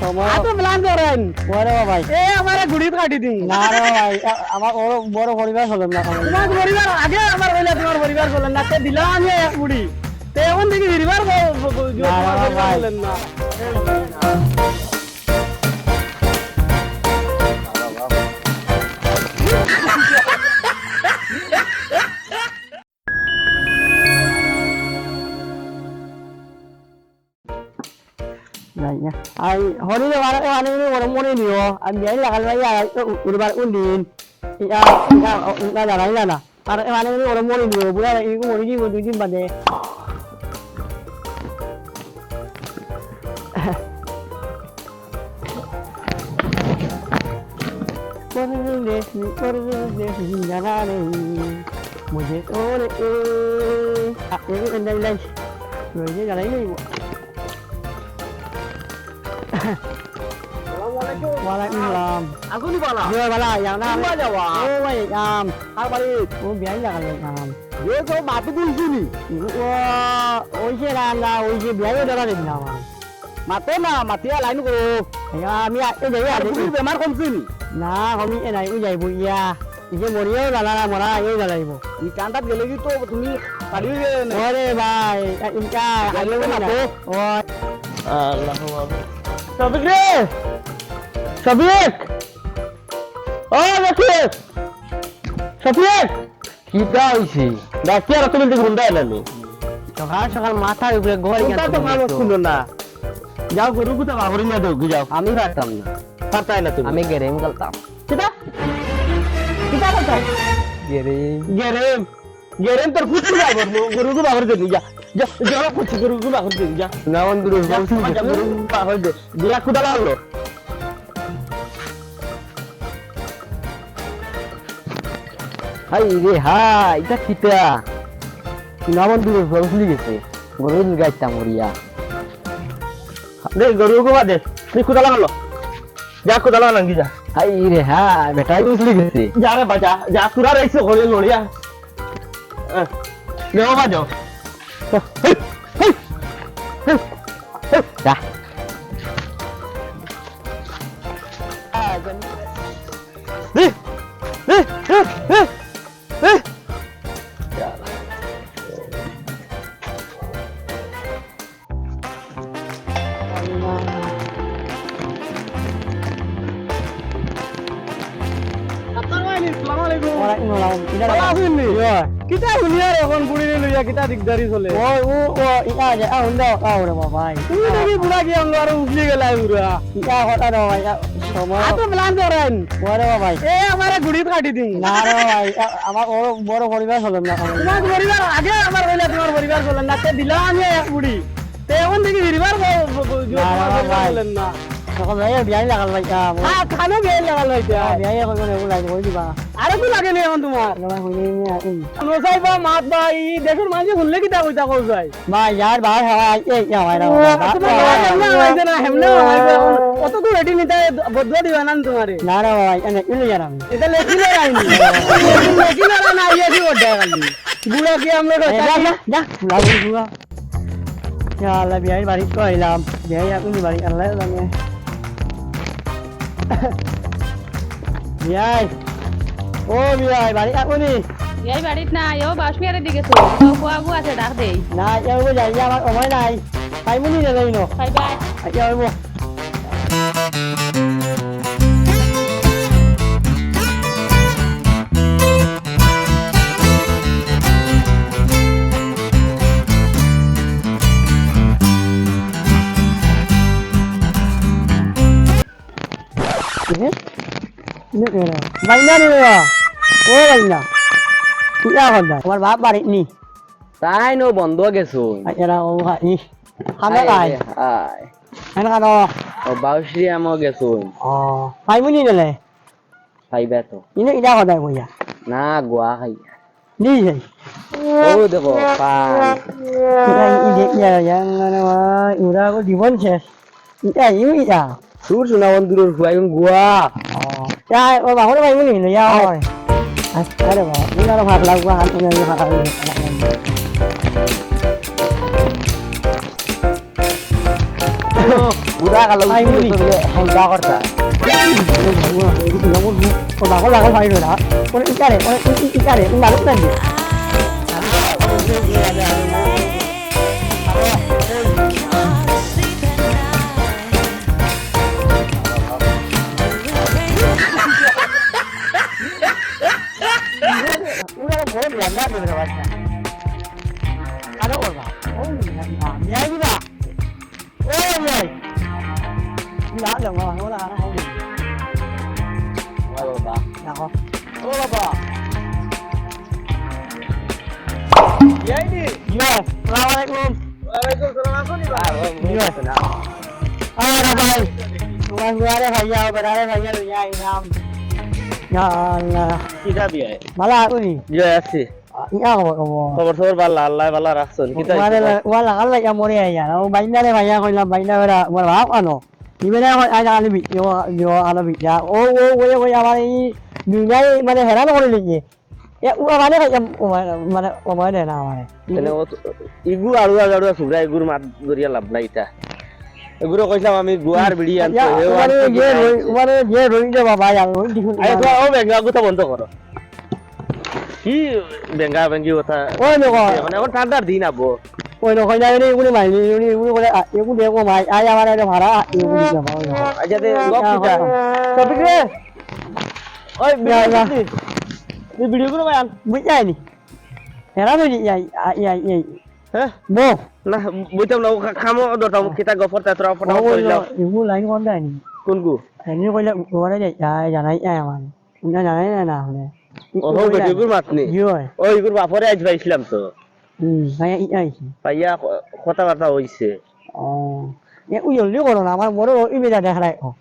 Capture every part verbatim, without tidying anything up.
সময় আতো প্ল্যান করেন। ওরে বাবাই। এ আমারে গুড়িত কাটি দিন। না রে বাবাই, এ, আমার ও বড় পরিবার চলের না। তোমার পরিবার আগে আমার কইলা তোমার পরিবার চলের না। তে দিলাম আমি এক গুড়ি। তে এখন দেখি পরিবার ব-, ব-, ব-, না রে তোমার পরিবার বাবাই। চলের না। যাই না। আর হরিণে বারো, এ মানে, এ ওরম মনে নিও। আমি বিয়াই লাগাল ভাই, আর তো উড়বার কোন দিন? ইয়া, ইয়া, ও, না, জানাই না, না। আর এ মানে, এ ওরম মনে নিও। বুড়া, এই মরে যাইবো দুই দিন বাদে। परदेसी, परदेसी, जाना नहीं, मुझे छोड़ के। आ, ये भी अंदर लाइस। ये जलाई नहीं वो। আসসালামু আলাইকুম। ওয়ালাইকুম সালাম। আগুনি বালা। জি ভাই, বালা, ইয়া না। কোন বালা যাওয়া? ও ভাই, আম। আর বাড়ি? ও বিয়াই লাগাল ভাই, আম। এ তো মাতু তুলছি নি। ও, ওই যে রান্না, ওই যে বিয়াই ধরা দিন না আমার। মাতো না, মাতিয়া লাইন করো। ইয়া, আমি আ-, এই যাই, আর আরে। বুড়ির বেমার কমছে নি? না, কমি এ নাই, ওই যাইবো, ইয়া। এই যে মরিয়াও জ্বালা না, মরা আগেও জ্বালাইবো। ই কান্দাত গেলে কি তো তুমি পারিও গেলে না? ওরে ভাই, এ, ইনকা গেলে আগে না না। তো। ও। আল্লাহু আকবার। শফিক রে! শফিক! ও শফিক! শফিক! কিতা অইছে? ডাকিয়া রাখতে বলতে ঘুমটা এলানি। সকাল সকাল মাথার উপরে ঘর ঘুমটা তো কেন ভালো তুলছো? ছিল না। যাও, গরু গুতা বাগরি না দেও, যাও। আমি পারতাম না। পারতাই না তুমি। আমি গেরেম খেলতাম। কিতা? কিতা কথা? গেরেম। গেরেম। গেরেম তোর ফুট ফুট আইবো, গরু গু বাগরি দে, যা। যা, যা, ফুট গরু গু বাগরি দে, যা। না, বন্ধু, যা, বলছি যা, যে গরু গু বাগরি দে। দিয়া কুদা লাগলো। হায় রে হায়, ইটা কিতা? না বন্ধু, গরু চলি গেছে। গরু গাইতাম মরিয়া। দে, গরু গো দে। তুই কুদা লাগালো। যা, কুদা লাগা নাঙ্গি যা। হায় রে হায়, বেটাই উছলি গেছে। যা রে বাজা, যা, তোরা রইছে ঘরে লড়িয়া। আহ, দে বাবা, যাও। হেই, হেই, হেই, হেই, যা। দে, দে, দে, দে, দে। আপনার ভাই নি, আসসালামু আলাইকুম। ওয়ালাইকুম সালাম। ইটা ভালা আছইন নি? ইয়া। কিতা হুনিয়ার অখন বুড়িরে লইয়া কিতা দিকদারি চলে? ও, ও, ও, ইটা যে, আ, হুন দাও, আ, ওরে বাবা। তুমি দেখি বুড়া কি আমগো আরো উছলি গেলা বুড়া। ইটা কথা দাও ভাই, ইটা সময়। আতো প্ল্যান করেন। ওরে বাবা। এ আমারে গুড়িত কাটি দিন। না রে বাবা, ইটা আমার বড়, বড় পরিবার চলের না। তোমার পরিবার আগে আমার কইলা তোমার পরিবার চলের না। তে দিলাম আমি এক গুড়ি। তে এখন দেখি পরিবার ব-, ব-, ব-, না, তোমার না, পরিবার ভাই। চলের না। তখন ভাই, বিয়াই লাগাল ভাই, কা-, হ্যাঁ, খানো বিয়াই লাগাল ভাই, তে। হ্যাঁ, বিয়াই এখন মানে ওগুলাই কই দিবা। আরে তো লাগে নি এখন তোমার। না ভাই, হইনি, হইনি, এখন। নো সাহেব বা মাত বা, ই দেশর মাঝে শুনলে কিতা কইতা কও যায়? ভাই, ইয়ার ভাই, হ্যাঁ, এই, এই, ভাই, না, ও, ভাই, তোমার ভাই, ভাই, ভাই, এমনে হইছে না, এমনে হইছে। অত তো রেডি নিতে বদলা দিবা না তোমারে। না, না, ভাই, এনে, ইলে যারাম। এটা লেখিলে আইনি। লেখিলে না, ইয়ে কি ওটা খালি। বুড়া কি আমরা এ, যা, যা, যা, লাগু বুড়া। ইয়া আল্লাহ, বিয়াই বাড়িত তো আইলাম। বিয়াই এখন বাড়ি, আল্লাহ জানে। বিয়াই, ও বিয়াই, বাড়ি এখনই? বিয়াই বাড়িত নাই, ও বাউশ মিয়ারে দিকে তো। তো কুয়াগু আছে, ডাক দেই। না, এ ও যাই, আমার সময় নাই। পাইমুনি না যাই নো। Bye bye. আচ্ছা, ওই বো। এ? এ, এ, বাইনা রে বাবা। ও বাইনা। কিতা কথা? আমার বাপ বাড়িত নি। তাইন ও বন্ধ গেছইন। আ, এরা ও হা-, ই। খানা হায় নাই। রে হায়। এনে খানো। ও বাউশ মিয়া আমও গেছইন। ও, পাইমুনি গেলে? পাইবা তো। ইনে কিতা কথা কইয়া? না, গুয়া খাইয়া। নি যাই। ও দেখো, পান। ইয়া, ই দে, ইয়া, ইয়া, মানে, ওরা জীবন শেষ। ইয়া, ইউ, ইয়া। তোর সোনা বন্ধুর ফুয়া এখন গুয়া। ও। ইয়া, ও বাহরে ভাই বলি, ইয়া, আয়। ওই। আরে বাবা, ইনারও ভাগ লাগবো, হাত তুলে আমি ভাগ লাগবো। ও, বুড়া কালো আই মুনি। বুঝতে বলে হলদা করতা। ও বাবা, লাগা ভাই বেটা। ওরে ইকারে, ওরে ই-, ই-, ইকারে, ই মারুক না নি। ওরা বড় লেঙ্গা দেবে রে বাচ্চা। আরে ওর বাবা, ও লেঙ্গা, নিয়ে আইবি না। ওই, ওই। না, না, না, না, না, না। ও বাবা। দেখো। ও বাবা। এই নি। ইয়ে, আসসালামু আলাইকুম। ওয়ালাইকুম সালাম, আছো নি ভাই? ইয়ে। আরে ভাই, তোমার গুয়ারে ভাইয়া, বেড়ারে ভাইয়া, লইয়া আইলাম। ইয়া আল্লাহ। কিতা বিয়াই? ভালা আছো নি? জি, আছি। ইয়া খবর, খবর। খবর সবর ভালা, আল্লায় ভালা রাখছইন। কিতা মানে, হইছে? ওয়া লাগা, আল্লাহ ইয়া মরে আইয়া। ও বাইন্দারে ভাইয়া কইলাম, বাইন্দা বেড়া, মোর বাপ আনো। ইবেনে এখন আইজ আনবি, ইয়ো, ইয়ো আনবি। ইয়া, ও, ও, ওই, ওই, আমার এই দুনিয়ায় মানে হেরান করে লিখে। এ, ও মানে, ও মানে, মানে, ও মানে না মানে। তাহলে ও তো, ইগু আড়ুয়া গাড়ুয়া সুবরা, ইগুর মাত ধরিয়া লাভ নাই ইতা। এগুরে কইছিলাম আমি গুয়ার বিড়ি আনতে, ইয়া, হেও ওখানে আনতে গিয়ে কি রই-, আনতে। ওখানে গিয়ে রই রে বাবা, ইয়া, রই দেখুন। আরে, তোমার ও বেঙ্গা কথা বন্ধ করো। কি বেঙ্গা বেঙ্গি কথা? ওই লোক। মানে, এখন ঠান্ডার দিন আবো। ওই লোক, ওই না, এগুলো মাইনি, এগুলো, এগুলো করে, আ, এগুলো দেখো মাই, আয় আমার এটা ভাড়া, এগুলো দেখো, ওই লোক। আচ্ছা, দে, গপ কিতা? শফিক রে, ওই, ইয়া, ইয়া। তুই ভিডিও করে ভাই আন। বুঝ যায়নি। এরা তো এই, এই, এই, এই। হ্যাঁ? বউ। না, বুঝতাম না, ও খা-, খামো ধরতাম, কিতা গফর তা তোরা ফটাফট ও, ওই করিলাও। ইগু লাইন কোন দেয়নি? কোন গু? এমনি কইলে ওরা যাই, আয়, জানাই, আয় আমার। না, জানাই না, না, মানে। ও, হো, বেটি, ইগুর মাত নি? জি হয়। ও, ইগুর বাপরে আইজ পাইছিলাম তো। হুম, ভাইয়া, ই আইছি। ভাইয়া, ক-, কথাবার্তা হইছে। ও। এ, ওই জলদি করো না, আমার বড় ওই বেটা দেখায়। ও।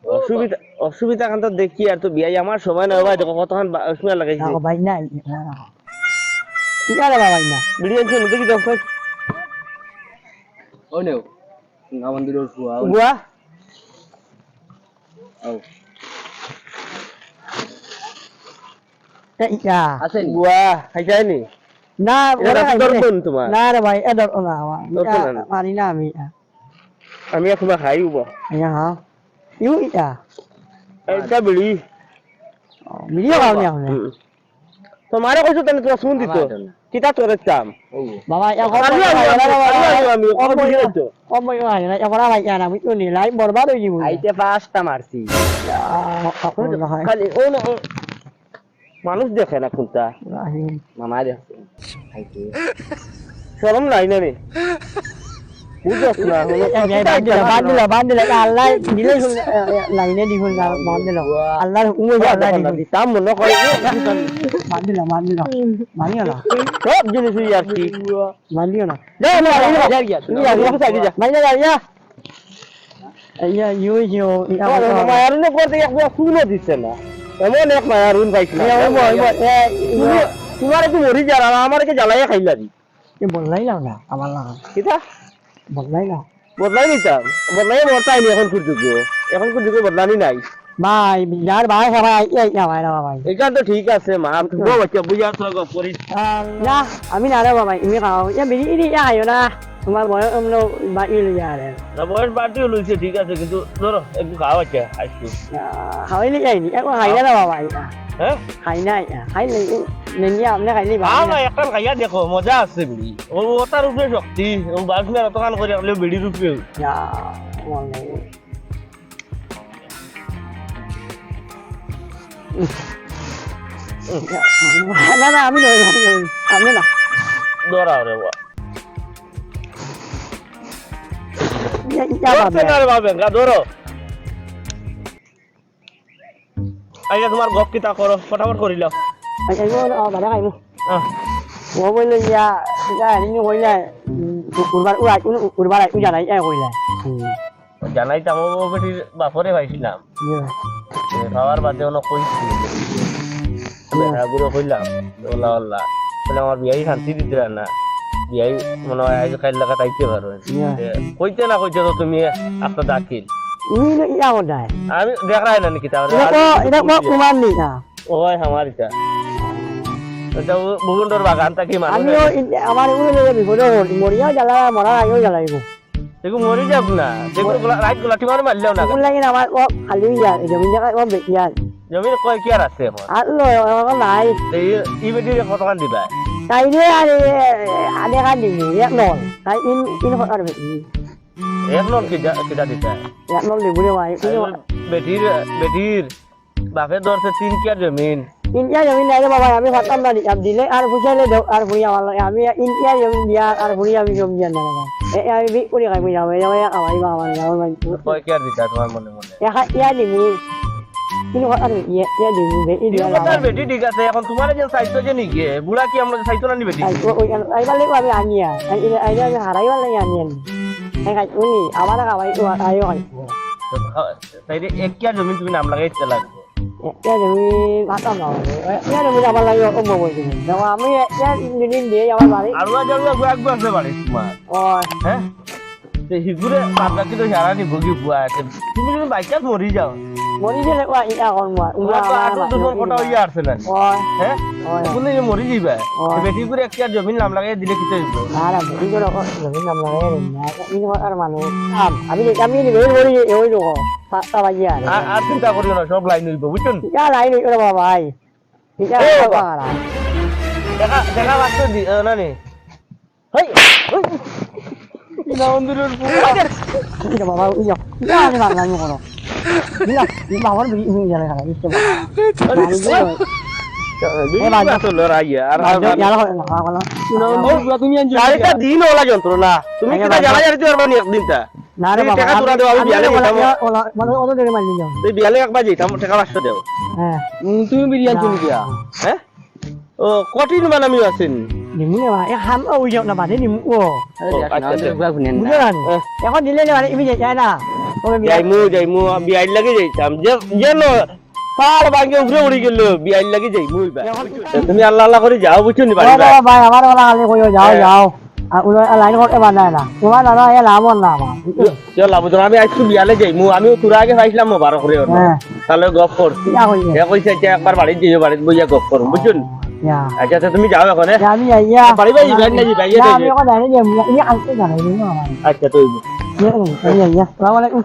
অসুবিধা, অসুবিধা খান তো দেখি আর তো বিয়াই আমার সময় নয় ভাই, দেখো কতক্ষণ বা-, সময় লাগাইছে। না, ও ভাই, না, না, না। ইয়া রে বাবা, না। বিড়ি আনছো না, দেখি দাও, কই? ও নেও। না, মন্দিরের ফুয়া, ও নেও। গুয়া? ও। এ, ইয়া। আছে নি? গুয়া, খাইছাই নি? না, এটা ওরা তো খাইছে। দরকার তোমার। না রে ভাই, এ দরকার না আমার। দরকার না। ইয়া, মানি না আমি, ইয়া। আমি এখন খাই উবা। ইয়া, হ্যাঁ। ইউ ইটা। এটা বিড়ি। ও, বিড়িও খাও নি আপনি? হুম। তোমারে কইছো তাহলে তোমার শুন দিত। আমার এটা না। কিতা তোর কাম? ও। বাবা, ইয়া কম আমি, বয়স আমি, হয় না, আমি, বাবা। আমি, আমি, কম আমি, বয়স আমি, হয় না, ইয়া করা ভাই, ইয়া না, বুঝছো নি? লাইফ বরবাদ হয়ে যাবো। আইতে পাঁচটা মারছি। ইয়া, খালি, ও না, ও। মানুষ দেখে না কোনটা। রাহিম। মামা দেখছে। খাইতে। শরম নাই না রে? বুঝছস না? এ, এ, বাদ দিলা, বাদ দিলা, বাদ দিলা। এ, আল্লাহ দিলে শুন, এ, এ, লাইনে দি শুন, বাদ দিলা। আল্লাহর হুকুমে যে আল্লাহ দি শুন। দিতাম মনে করে। বাদ দিলা, বাদ দিলা। মানিও না। সব জিনিস ওই আর কি। বাদ দিও না। যা, যা, যা, যা, যা, যা। মাইনা যা, যা। ইয়া, ইয়ো, ইয়ো, ইয়া, ও, বাবা। মায়ারুনে পড়তে এক বুয়া চুলও দিছে না। এমন এক মায়ারুন পাইছিলাম। এ, ওই বয়, ওই বয়, এ, তুমি, ইয়া। তোমার একটু মরি যার, আর আমার কি জ্বালাইয়া খাইলা দি। এ, বদলাই নাও না, আমার লাগা। কিতা? বদলাই নাও। বদলাই নিতাম। বদলাই মরতাই নি এখন কুর যুগে। এখন কুর যুগে বদলানি নাই। ভাই, যার ভাই সবাই I, I, I, I, I, ভাই। এখান তো ঠিক আছে, মা। হুম। বউ বাচ্চা বুঝা তো গপ করিস। না, আমি না রে বাবা, এমনি খাওয়া। ইয়া, বিড়ি, ইড়ি, ইয়া, খাইও না। তোমার বয়স অন্য বাড়ি লইয়া আরে। না, বয়স বাড়তি লইছে, ঠিক আছে, কিন্তু ধরো, একটু খাওয়া হচ্ছে, আইসক্রিম। আহ, খাওয়াইলে যায়নি, এখন খাই না রে বাবা, এটা। হ্যাঁ? খাই না, এটা। খাইলে, নেনিয়া, আপনি খাইলে খাও ভালো না, না। একটা খাইয়া দেখো, মজা আছে বিড়ি। ও, ওটার উপরে শক্তি, ও বাস মেরে অতখান করে রাখলে বিড়ির উপরে। ইয়া, মনে। না, না, আমি নই, আমি নই, আমি না। ধরাও রে বাবা। ইয়া, ইয়া, ধরছে বাবা। না রে বাবা, গা ধরো। আইয়া তোমার গপ কিতা করো, ফটাফট করি লাও। আচ্ছা, ইমো, ও, দাদা, খাইমু। আহ। ও বললে, ইয়া, ইয়া, এমনি কইলে, উম, উড়বার, উড়াই, উড়-, উড়বার, উড় জানাই, ইয়া কইলে। হুম। জানাইতাম, ও বেটির বাপরে পাইছিলাম। ইয়া। এ, খাওয়ার বাদে ওনো কইছি। হুম। বেটাগুলো কইলাম, ওলা, ওলা। তাহলে আমার বিয়াই শান্তি দিতে না। বিয়াই মনে হয় আজ কাল লাগা তাইতে পারো। ইয়া। এ, কইতে না কইতে তো তুমি একটা দাখিল। উনি না ইয়া ওটায়। আমি দেখ রায় না নাকি তাহলে? এটা কো-, এটা কো-, কুমার নি না। ওই আমার এটা। এটা ও ভুবনডোর বাগান থাকি মানুষ আমিও আছে। ইন-, আমার এগুলো নিয়ে বিপদে পড়ি। মরিয়াও জ্বালা, মরার আগেও জ্বালাইব। দেখো মরি যাক না, দেখো গোলা-, রাইত গোলাটি মারে মারলেও না। ওগুলা কিনা আমার ও খালি অইয়া, এই জমিন জাগা ও বেশি আর। জমিন কয় কিয়ার আছে এখন? আর লো, এখন নাই। এই, ই বেটিরে কতখান দিবা? তাইরে আর এ, আধা খান দিবি, এক নল। তাই ইন, ইন আর বেশি। এক নল কিতা, কিতা দিতা? এক নল দিবি রে ভাই। তাই ইন বলে বেটির, বেটির বাপে ধরছে তিন কিয়ার জমিন। তিন কিয়ার জমিন নাই রে বাবা, আমি পারতাম না দিতাম। দিলে আর বুঝাইলে দেও, আর ফুড়ি আমার লগে। আমি তিন কিয়ার জমিন দিয়া আর ফুড়ি আমি জমি দিয়া না বাবা। এ, এ, আমি বিক্রি করে খাইবো যাও, এই যাও, এই খাওয়াই বা আমার যাও, ভাই। কয় কিয়ার দিতা তোমার মনে মনে? এ, হা, ইয়া দিমু। কিন্তু আর ইয়া, ইয়া দিমু, বে, ই দিয়া তিন কথার লাভ। বেটি ঠিক আছে, এখন তোমার যে চাইতো যে নিগে, বুড়া কি আমরা চাইতো না নি বেটি? চাইতো, ওই, ওই, আইবার লাগি আমি আনিয়া। আই, আই, আই, আমি হারাইবার লাগি আনিয়া। এই খাই, উনি, আমার খাওয়াই, ও, আইও খাই। তাইলে এক কিয়ার জমিন তুমি নাম লাগাইতে লাগবো। এক কিয়ার জমিন মাথা মারো। এক কিয়ার জমিন আমার লাগি অসম্ভব অইছে। দেখো, আমি এক কিয়ার জমিন দিয়ে আমার বাড়ি। আরুয়া জারুয়া গুয়া গুয়া আছে বাড়ি তোমার। ও। হ্যাঁ? তে হিগুরে বাদ বাকি তো সারা নি ভুগি বুয়া আছে। তুমি যদি by chance মরি যাও। মরি গেলে ও ইয়া করবো। তোমার তো আমার আটক দুজন মরি কথা যাবে। অইয়া আছে না? ও। হ্যাঁ? ও। তুমি মরি যাইবা। ও। তো বেটি করে এক কিয়ার জমিন নাম লাগাই দিলে কিতা অইবো? না, না, বেটি করে জমিন নাম লাগাই দিন না। এই যে আর মানুষ। আম, আমি, আমি নিজে মরি যাই, ওই রকম। তা, তা বাজিয়া আর। আর, আর চিন্তা করিও না, সব লাইন অইবো, বুঝছো নি? ইয়া লাইন অইবো রে বাবা, ভাই। ইয়া এ বাবা। বাবা। দেখা, দেখা পাচ্ছ দি-, আহ, না নি? হেই, হেই। ইলা বন্ধুর পুয়া। ইয়া বাবা, ইয়া। ইয়া, আমি মারলাম, আমি করো। ইয়া, ইয়া, বাবার বিড়ি, বিড়ি জ্বালা খারাপ, বুঝতে পারো। বিড়ি এ, বাদ দাও। বাদ দাও, লড়াই, আর, আর, বাদ দাও, আর, জ্বালা করে না, খাওয়া, খাওয়া। ইলা বন্ধুর পুয়া, তুমি আনছো চারিটা কিয়া? দিন ওলা যন্ত্রণা। তুমি আরে কিতা বাদ দাও। জ্বালা জ্বালি দিও, আর বানি একদিন তা। না রে এই বাবা, টেকা আমি, তোরা দেওয়া, আমি আমি বিয়ালে ওলা, যেতাম। ওলা, ওলা, ওলা ধরে মারলি যাও। এই বিয়ালে একবার যেতাম, টেকা পাঁচশো দেও। হ্যাঁ। উম, তুমি বিরিয়ানি হ্যাঁ। চুরি দিয়া। হ্যাঁ? ও, কঠিন মানে আমি আছেন। নিমু রে বাবা, এ হাম, ও, ওই যাও না, বাদে নিমু, ও। আরে, ও, দেখ না, আচ্ছা, ওদের আচ্ছা। গুয়া গুনে না। বুঝলে না? হ্যাঁ। এখন দিলে না, মানে, ইমি যাই না। ওকে বিয়া- যাইমু, যাইমু, বিয়াইর লাগি যাইতাম। যে, যে লো, পাহাড় ভাঙে উপরে উড়ি গেল, বিয়াইর লাগি যাইমু এবার। এখন তুমি আল্লাহ আল্লাহ করে যাও, বুঝছো নি, বাড়ি ওরে ভাই। বাবা, ভাই, আমার ওলা খালি কইও, যাও, হ্যাঁ। যাও। আর ওলা লাইন করতে বানায় না। তোমার দাদা, এ লাভ না আমার। চল, আবু, আমি আজকে বিয়ালে যাইমু, আমি তোরা আগে পাইছিলাম মোবারক রে, ওর হ্যাঁ। তাহলে গপ কর। ইয়া কইছে। এ কইছে, "আচ্ছা, একবার বাড়িত যাইও, বাড়িত বইয়া গপ করো", বুঝছো নি? ইয়া। আচ্ছা, আচ্ছা, তুমি যাও এখন, হ্যাঁ? ইয়া, আমি যাই, ইয়া। বাড়ি ভাই, ইয়া, ভাই, না, যাই, ভাই, ইয়া, যাই, আমি যাই। এখন জানি যে, ইয়া, আনতে জানাই, ইয়া, আমার। আচ্ছা, তো অইবো। ইয়া, ইয়া, ইয়া। আসসালামু আলাইকুম।